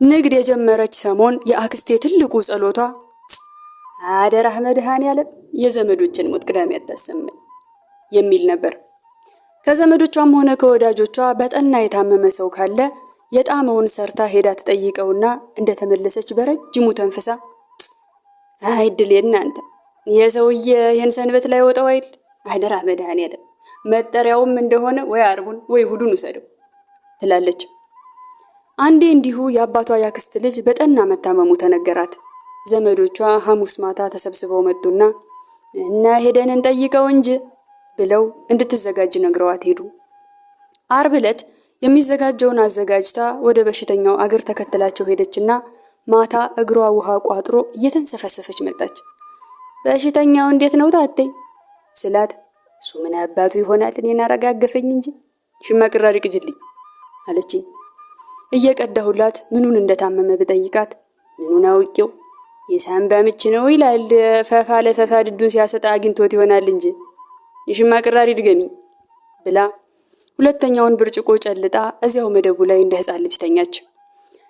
ንግድ የጀመረች ሰሞን የአክስቴ ትልቁ ጸሎቷ "አደራህ መድኃኔዓለም፣ የዘመዶችን ሞት ቅዳሜ አታሰማኝ" የሚል ነበር። ከዘመዶቿም ሆነ ከወዳጆቿ በጠና የታመመ ሰው ካለ የጣመውን ሰርታ ሄዳ ትጠይቀውና እንደተመለሰች በረጅሙ ተንፍሳ "አይ ዕድሌ እናንተ፣ የሰውዬ ይህን ሰንበት ላይ ወጣው አይል፣ አደራ መድኃኔዓለም መጠሪያውም እንደሆነ ወይ አርቡን ወይ እሑዱን ውሰደው" ትላለች። አንዴ እንዲሁ የአባቷ ያክስት ልጅ በጠና መታመሙ ተነገራት። ዘመዶቿ ሐሙስ ማታ ተሰብስበው መጡና "እና ሄደን እንጠይቀው እንጂ" ብለው እንድትዘጋጅ ነግረዋት ሄዱ። አርብ ዕለት የሚዘጋጀውን አዘጋጅታ ወደ በሽተኛው አገር ተከትላቸው ሄደችና ማታ እግሯ ውሃ ቋጥሮ እየተንሰፈሰፈች መጣች። "በሽተኛው እንዴት ነው ታቴ?" ስላት፣ "እሱ ምን አባቱ ይሆናል፣ እኔን አረጋገፈኝ እንጂ፣ ሽማ ቅራሪ ቅጅልኝ" አለችኝ። እየቀዳሁላት ምኑን እንደታመመ ብጠይቃት፣ "ምኑን አውቄው፣ የሳምባ ምች ነው ይላል፣ ፈፋ ለፈፋ ድዱን ሲያሰጣ አግኝቶት ይሆናል እንጂ፣ የሽማ ቅራሪ ድገሚኝ" ብላ ሁለተኛውን ብርጭቆ ጨልጣ እዚያው መደቡ ላይ እንደ ሕፃን ልጅ ተኛች።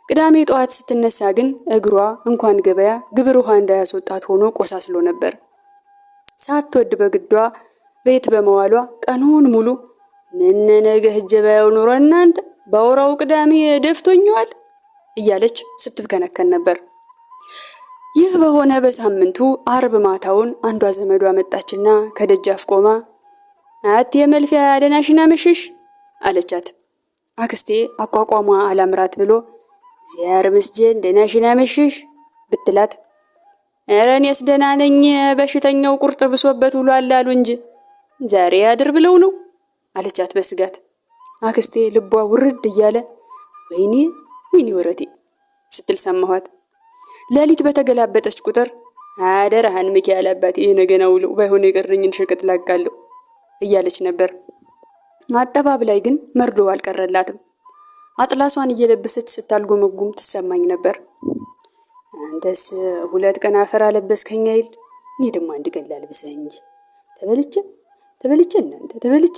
ቅዳሜ ጠዋት ስትነሳ ግን እግሯ እንኳን ገበያ ግብር ውሃ እንዳያስወጣት ሆኖ ቆሳስሎ ነበር። ሳትወድ በግዷ ቤት በመዋሏ ቀኑን ሙሉ "ምን ነገ ሂጄ ባየው ኖሮ እናንተ፣ በአውራው ቅዳሜ ደፍቶኛል" እያለች ስትብከነከን ነበር። ይህ በሆነ በሳምንቱ አርብ ማታውን አንዷ ዘመዷ መጣችና ከደጃፍ ቆማ "አቴ መልፊያ፣ ደህናሽን አመሽሽ?" አለቻት። አክስቴ አቋቋሟ አላምራት ብሎ "እግዚአብሔር ይመስገን፣ ደህናሽን አመሽሽ?" ብትላት፣ "ኧረ እኔስ ደህና ነኝ፣ በሽተኛው ቁርጥ ብሶበት ውሏል አሉ እንጂ ዛሬ ያድር ብለው ነው" አለቻት በስጋት። አክስቴ ልቧ ውርድ እያለ "ወይኔ ወይኔ ወረቴ" ስትል ሰማኋት። ሌሊት በተገላበጠች ቁጥር "አደራህን ሚካኤል አባቴ፣ ይህ ነገና ውሎ ባይሆን የቀረኝን ሸቀጥ ላቃለሁ" እያለች ነበር። አጠባብ ላይ ግን መርዶ አልቀረላትም። አጥላሷን እየለበሰች ስታልጎመጉም ትሰማኝ ነበር። "አንተስ 2 ቀን አፈር አለበስከኝ አይል፣ እኔ ደግሞ አንድ ቀን ላልብሰህ እንጂ፣ ተበልቼ ተበልቼ እናንተ ተበልቼ"